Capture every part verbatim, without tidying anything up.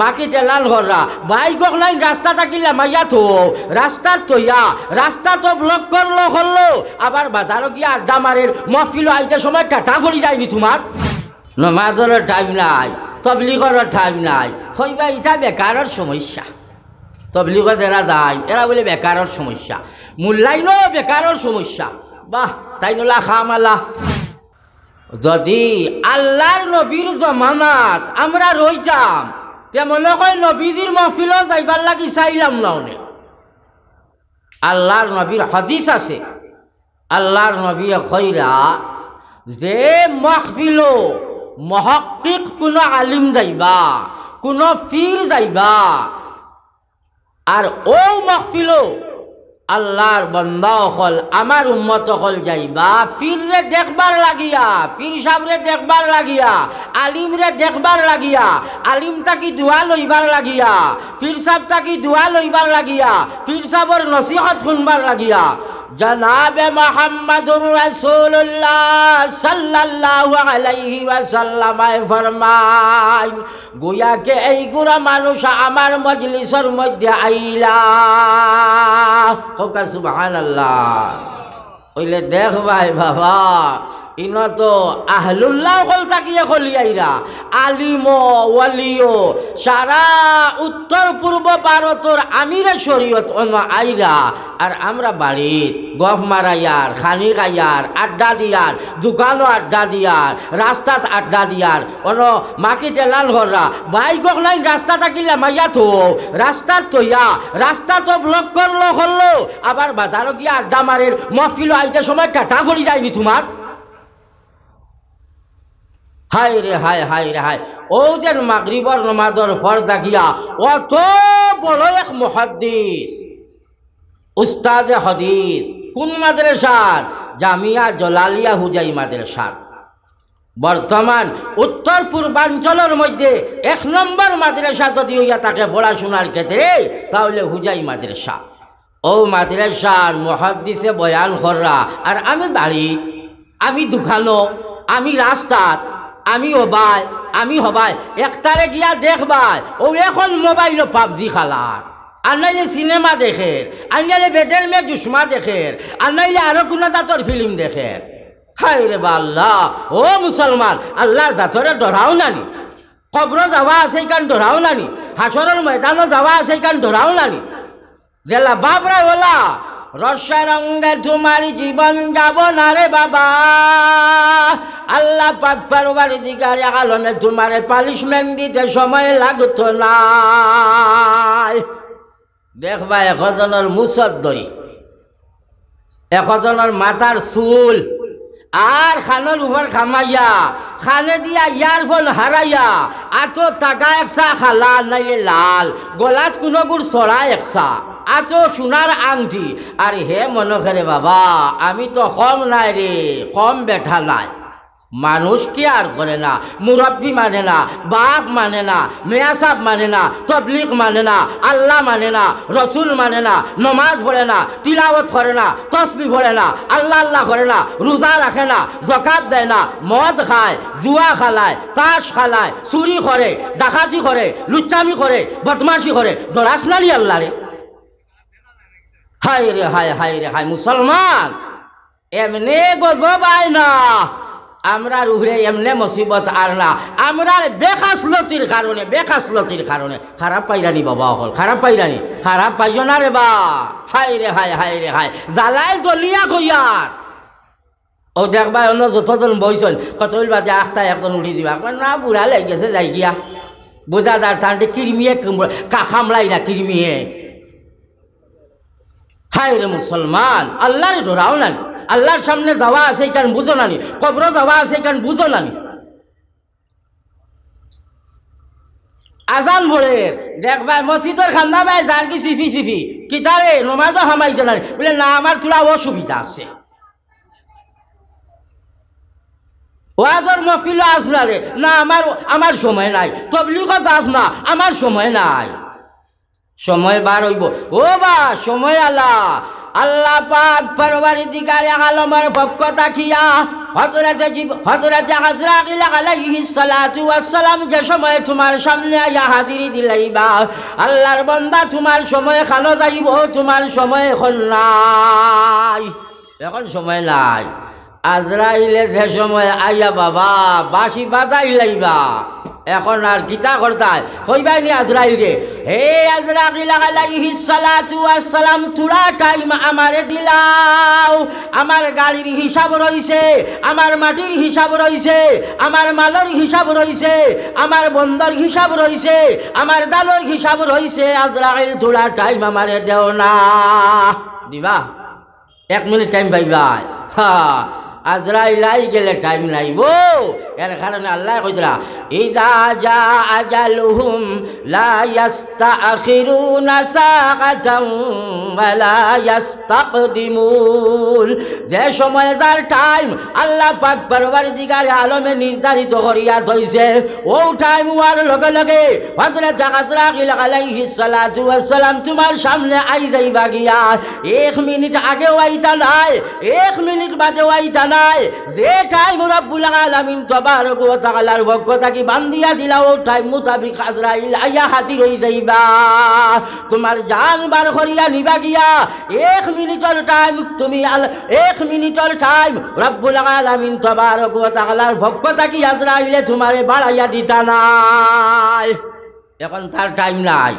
পাকিত এলান কররা, বাইক অকলাইন রাস্তা থাকি লামাইয়া থো, রাস্তাত থইয়া, রাস্তা তো ব্লক করলো করলো, আবার বাজারো গিয়া আড্ডা মারের, মহফিলো আইতে সময় টাটা পড়ি যায়নি তুমার? নমাজরও টাইম নাই, তবলিগরও টাইম নাই, কইবা ইতা বেকারর সমস্যা। তবলিগো যেরা যাইন, এরা বুলে বেকারর সমস্যা, মূল্যায়নও বেকারর সমস্যা। বাহ, তাইন অলা খামালা। যদি আল্লার নবীর জমানাত আমরা রইতাম, তে মনে কয় নবীজির মহফিলো যাইবার লাগি চাইলাম না অনে। আল্লার নবীর হাদিস আছে, আল্লার নবীয়ে কইরা যে মহফিলো মুহাক্কিক কুনু আলিম যাইবা, কুনু পীর যাইবা, আর অউ মহফিলো আল্লার বন্দা অকল, আমার উম্মত অকল যাইবা, পীররে দেখবার লাগিয়া, পীর সাবরে দেখবার লাগিয়া, আলিমরে দেখবার লাগিয়া, আলিম থাকি দোয়া লইবার লাগিয়া, পীর সাব থাকি দোয়া লইবার লাগিয়া, পীর সাবর নসিহত হুনবার লাগিয়া। জনাবে মুহাম্মাদুর রাসূলুল্লাহ সাল্লাল্লাহু আলাইহি ওয়াসাল্লামে ফরমাইন, গুয়াকে এইগুরা মানুষ আমার মজলিসর মধ্যে আইলা। কউক্কা সুবহানাল্লাহ। অইলে দেখবায় বাবা, ইনো তো আহলুল্লাহ অকল থাকিয়া কলি আইরা, আলিমও, ওয়ালিও, সারা উত্তর পূর্ব ভারতর আমিরে শরীয়ত অনো আইরা, আর আমরা বাড়িত গফ মারাইয়ার, খানি খাইয়ার, আড্ডা দিয়ার, দোকানো আড্ডা দিয়ার, রাস্তাত আড্ডা দিয়ার, অনো মাকিত এলান কররা, বাইক অকলাইন রাস্তা থাকি লামাইয়া থো, রাস্তাত থইয়া, রাস্তা তো ব্লক করলো করলো, আবার বাজারো গিয়া আড্ডা মারের, মহফিলো আইতে সময় টাটা পড়ি যায়নি তুমার? হায় রে হায়, হায় রে হায়। অউ যেন মাগরিবর নমাজর ফরজ দাগিয়া অত বড় এক মুহাদ্দিস, উস্তাদে হাদিস, কুন মাদ্রাসার? জামিয়া জালালিয়া হুজাই মাদ্রাসার। বর্তমান উত্তর পূর্বাঞ্চলর মধ্যে এক নম্বর মাদ্রাসা যদি অইয়া থাকে পড়াশুনার ক্ষেত্রে, তা অইলে হুজাই মাদ্রাসা। অউ মাদ্রাসার মুহাদ্দিসে বয়ান কররা, আর আমি বাড়িত, আমি দোকানো, আমি রাস্তাত, আমি অবায়, আমি হবায়, একটারে গিয়া দেখবায়, অউ অখন মোবাইলো পাবজি খেলার, আর নাইলে সিনেমা দেখের, আর নাইলে বেদের মে জুসমা দেখের, আর নাইলে আরো কুনু জাতর ফিল্ম দেখের। হায় রে বা আল্লাহ, ও মুসলমান, আল্লার জাতরে ডরাও না নি? কবরো যাওয়া আছে ইখান ডরাও না নি? হাশরর ময়দানো যাওয়া আছে ইখান ডরাও না নি? যেলা বাপরা অলা, রসা রঙ্গে তোমার জীবন যাব না রে বাবা। আল্লাহ পাক পরওয়ারদিগারে আলমে তোমারে পানিশমেন্ট দিতে সময় লাগতো নায়। দেখবায় একজনর মুছত দড়ি, একজনর মাথার চুল, আর কানর উপর কামাইয়া, কানে দিয়া ইয়ারফোন হারাইয়া, আতো তাগা একসা কালা নাইলে লাল, গলাত কুনুগুর ছড়া একসা, আতো সোনার আংটি, আর হে মনো করে, বাবা, আমি তো কম নায় রে, কম বেটা নায়। মানুষ কেয়ার করে না, মুরব্বি মানে না, বাপ মানে না, মেয়াসাব মানে না, তবলিগ মানে না, আল্লাহ মানে না, রসুল মানে না, নমাজ পড়ে না, তিলাওয়াত করে না, তসবি পড়ে না, আল্লাহ আল্লাহ করে না, রোজা রাখে না, জকাত দেয় না, মদ খায়, জুয়া খেলায়, তাস খেলায়, চুরি করে, ডাকাতি করে, লুচ্চামি করে, বদমাশি করে, ডরাস না নি আল্লারে? হায় রে হায়, হায় রে হায়, মুসলমান। এমনে গজব আয় না, আমরার উপরে এমনে মুসিবত আর না, আমরার বেখাসলতির কারণে, বেখাসলতির কারণে। খারাপ পাইরা নি বাবা অকল, খারাপ পাইরা নি, খারাপ পাইও না রে বা। হায় রে হায়, হায় রে হায়, জ্বালায় জ্বলিয়া কইয়ার। অউ দেখবায় অনো যতজন বইছইন, কতইল বাদে আখতা একজন উঠি দিবা, কয়, "না, বুড়া লাগি গেছে, যাই গিয়া।" বুঝা যার তানটে কিরমিয়ে কুমড়া, কা-, কামড়াই না কিরমিয়ে। হায় রে মুসলমান, আল্লারে ডরাও না নি? আল্লার সামনে যাওয়া আছে ইখান বুঝো না নি? কবরো যাওয়া আছে ইখান বুঝো না নি? আজান পড়ের, দেখবায় মসজিদর কান্দা বায় যারগি চিফি চিফি, কিতারে নমাজো হামাইতে না নি? বুলে, "না, আমার থুড়া অসুবিধা আছে।" ওয়াজর মহফিলো আস না রে, "না, আমার, আমার সময় নাই।" তবলিগো যাস না, "আমার সময় নাই।" সময় বার অইবো। ও বা, সময় আলা। আল্লাহ পাক পরওয়ারদিগারে আলমর পক্ষ থাকিয়া হযরতে জিব-, হযরতে আজরাইল আলাইহিস সালাতু ওয়াস সালাম যে সময় তুমার সামনে আইয়া হাজিরি দিলাইবা, আল্লাহর বান্দা, তুমার সময় খানো যাইবো, তুমার সময় এখন নাই, এখন সময় নাই। আজরাইলে যে সময় আইয়া বাবা বাঁশি বাজাইলাইবা, এখন আর কিতা করতায়? কইবায়নি আজরাইলরে, "হে আজরাইল আলাইহিস সালাতু ওয়াস সালাম, থুড়া টাইম আমারে দিলাও, আমার গাড়ির হিসাব রইছে, আমার মাটির হিসাব রইছে, আমার মালর হিসাব রইছে, আমার বন্দর হিসাব রইছে, আমার দালর হিসাব রইছে, আজরাইল থুড়া টাইম আমারে দেও না।" দিবা? এক মিনিট টাইম পাইবায়। হা, আজরাইল আই গেলে টাইম নাইবো। এর কারণে আল্লায় কইতরা, "ইযা জা আজালুহুম লা ইয়াস্তাখিরুনা সাআতান ওয়া লা ইয়াস্তাকদিমুন।" যে সময় যার টাইম আল্লাহ পাক পরওয়ারদিগারে আলমে নির্ধারিত করিয়া থইছে, অউ টাইম অওয়ার লগে লগে হযরতে আজরাইল আলাইহিস সালাতু ওয়াস সালাম তুমার সামনে আই যাইবা গিয়া। এক মিনিট আগেও আইতা নায়, এক মিনিট বাদেও আইতা নায়। যে টাইম রব্বুল আলামিন তাবারক ওয়া তাআলার পক্ষ থাকি বান্দিয়া দিলা, অউ টাইম মোতাবিক আজরাইল আইয়া হাজির অই যাইবা। তুমার জান বার করিয়া নিবা গিয়া। এক মিনিটর টাইম তুমি আল-, এক মিনিটর টাইম রব্বুল আলামিন তাবারক ওয়া তাআলার পক্ষ থাকি আজরাইলে তুমারে বাড়াইয়া দিতা নায়। এখন তার টাইম নাই,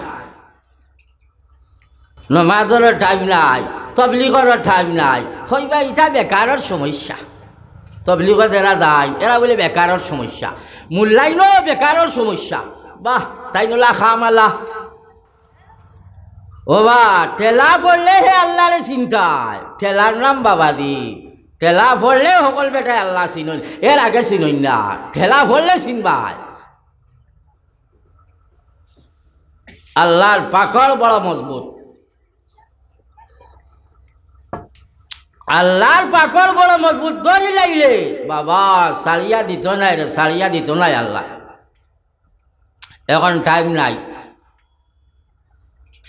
নমাজর টাইম নাই, তবলিগর টাইম নাই। কইবা, "ইটা বেকারর সমস্যা।" তবলিগো যেরা যায়, এরা বুলে বেকারর সমস্যা, মূল্যায়নও বেকারর সমস্যা। বাহ, তাইন অলা খামআলা। ও বা, ঠেলা পড়লে হে আল্লারে চিনতায়, ঠেলার নাম বাবাজি। ঠেলা পড়লে হকল বেটায় আল্লা চিনইন, এর আগে চিনইন না, ঠেলা পড়লে চিনবায়। আল্লার পাকড় বড় মজবুত, আল্লার পাকড় বড় মজবুত, ধরিলাইলে বাবা ছাড়িয়া দিতো নায় রে, ছাড়িয়া দিতো নায় আল্লায়। এখন টাইম নাই।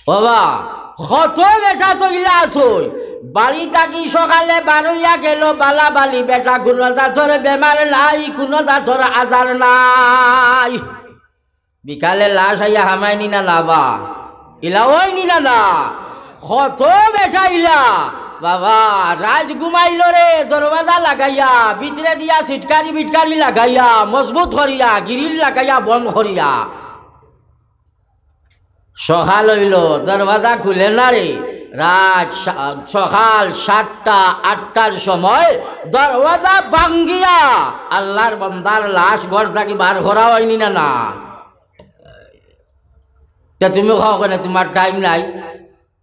ও বা, কত বেটা তো ইলা আছইন, বাড়ি থাকি সকালে বারইয়া গেলো, বালা বালি বেটা, কুনু জাতর বেমার নাই, কুনু জাতর আজার নাই। বিকালে লাশ আইয়া হামায়নি না, না বা? ইলা অয়নি না, না? কত বেটা ইলা, বাবা, রাইত ঘুমাইলো রে, দরওয়াজা লাগাইয়া, ভিতরে দিয়া সিটকারি বিটকারি লাগাইয়া, মজবুত করিয়া, গিরিল লাগাইয়া, বন্ধ করিয়া। সকাল অইলো, দরওয়াজা খুলে না রে। রাইত সা-, সকাল সাতটা, আটটার সময় দরওয়াজা ভাঙ্গিয়া আল্লার বান্দার লাশ ঘর থাকি বার করা অয়নি না, না? তে তুমি কও কেনে তুমার টাইম নাই?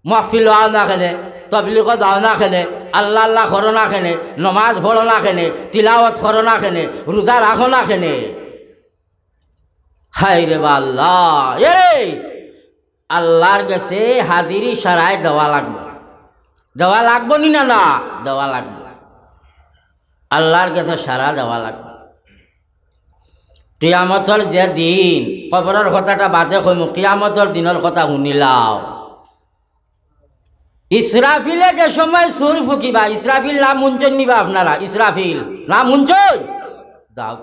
মাহফিলো আও না কেনে? তবলিগো যাও না কেনে? আল্লা আল্লা করো না কেনে? নমাজ পড়ো না কেনে? তিলাওয়াত করো না কেনে? রুজা রাখো না কেনে? হায় রে বা আল্লা, এরে আল্লার গেছে হাজিরি সারায় দেওয়া লাগবো। দেওয়া লাগবো নি না, না? দেওয়া লাগবো। আল্লার গেছে সারা দেওয়া লাগবো। কিয়ামতর যে দিন, কবরর কথাটা বাদে কইমু, কিয়ামতর দিনর কথা হুনিলাও। ইসরাফিলে যে সময় সুর ফুকিবা, ইসরাফিল নাম হুনছইন নি বা আপনারা? ইসরাফিল নাম হুনছইন? যাও,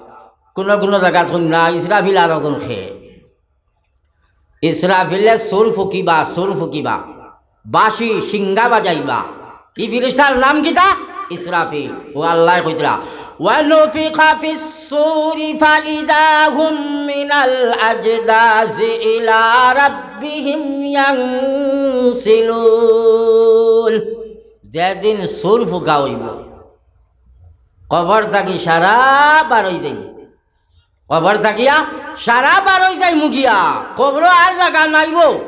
কুনু কুনু জাগাত হুন না, ইসরাফিল আরো গুন খে। ইসরাফিলে সুর ফুকিবা, সুর ফুকিবা, বাঁশি শিঙ্গা বাজাইবা। ই ফিরিস্তার নাম কিতা? ইসরাফিল। ও আল্লায় কইতরা, "ওয়া নুফিখা ফিস সুরি ফাইদা হুম মিনাল আজদাসি ইলা রাব্বিহিম ইয়ানসিলুন।" যেদিন সুর ফুকা অইবো, কবর থাকি সারা বার অই যাইবো। কবর থাকিয়া সারা বার অই যাইমু গিয়া, কবরো আর জাগা নাইবো।